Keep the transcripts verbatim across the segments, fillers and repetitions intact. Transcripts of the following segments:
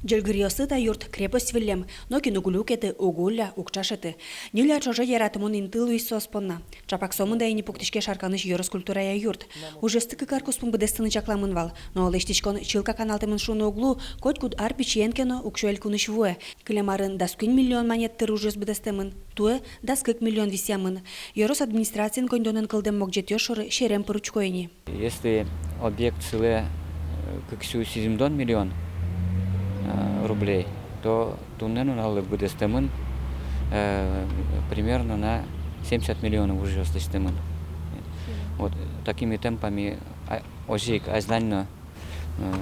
Ӟельгыръёслы та юрт крепость выллем, нокин уг люкеты, уг улля, уг ӵашеты. Ньыль ар ӵоже яратымон инты луиз соос понна. Ӵапак сомында ини пуктӥське Шарканысь ёрос культурая юрт. Ужъёсты кык ар куспын быдэстыны чакламын вал, но лэсьтӥськон чылкак аналтэмын шуыны уг луы, котькуд ар пичиен ке но уксё элькунысь вуэ. Кылем арын дас куинь миллион манет тыр ужъёс быдэстэмын, туэ дас кык миллион висъямын. Ёрос администрациын коньдонэн кылдэм могӟетъёс шоры серем пыр учко ини. Если объект сылэ, э, кык сю сизьымдон миллион, э, рублей, то туннэ нуналлы быдэстэмын, э, примерно на семьдесят миллионов ужъёс лэсьтэмын. Вот, э, такими темпами, а, озьы ик азьлань но, э,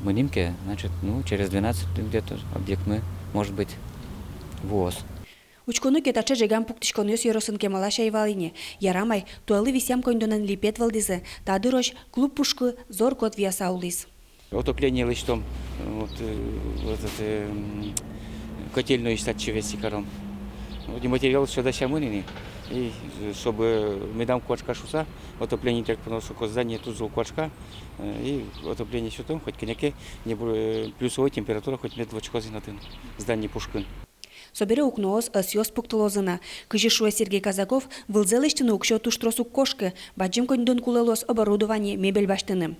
мынӥм ке, значит, ну, через двенадцать лет где-то объектмы, может быть, вуоз. Учконо ке, таӵе ӝегам пуктӥськонъёс ёросын кемалась ӧй вал ини. Ярам ай, туэлы висъям коньдонэн липет вӧлдӥзы, та дырозь клуб пушкы зор-кот вияса улӥз. Отопление лэсьтом, вот, э, вот это, м, котельной садче весь каром. Вот и материал всё дасямын ини. И, э, чтобы медам куашка шуыса, отопление тряк поно, соку здание туж зол куашка, э, и отопление сётом, хоть кӧня ке, не бу-, э, плюсовой температура хоть мед луоз ини отын, здание пушкын. Собере укноос, ӧсъёс пуктылозы на. Кызьы шуэ Сергей Казаков, выльзэ лэсьтыны уксё туж трос уг кошкы, бадӟым коньдон кулэ луоз оборудование, мебель басьтыны.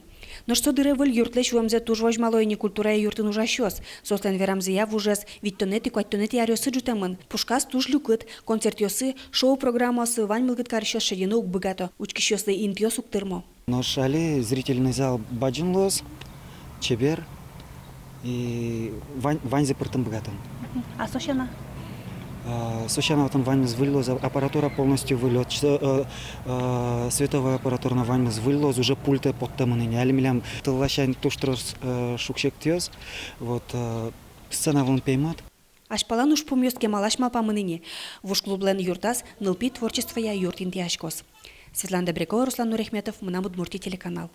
Нош со дыре выль юртлэсь вуэмзэ туж возьмало ини культурая юртын ужасьёс. Соослэн верамзыя, вужез витьтонэтӥ, куатьтонэтӥ аръёсы ӝутэмын. Пушказ туж люкыт, концертъёсы, шоу-программаосы вань мылкыд карисьёс шедьыны уг быгато, учкисьёслы интыос уг тырмо. Нош али зрительный зал бадӟым луоз, чебер, и вань-, ваньзэ пыртыны быгатом. А со сяна? А, со сяна отын ваньмыз выль луоз, а-, аппаратура полностью выль, вот, что, э, э, световая аппаратура но ваньмыз выль луоз, уже пультэ поттэмын ини. Али милям тыл ласянь туж трос, э, шуг-секытъёс, вот, э, сцена вылын пеймыт. Азьпалан ужпумъёс кемалась малпамын ини. Вуж клублэн юртаз нылпи творчествоя юрт интыяськоз. Светлана Добрякова, Руслан Нурахметов, «Мынам Удмуртие» телеканал.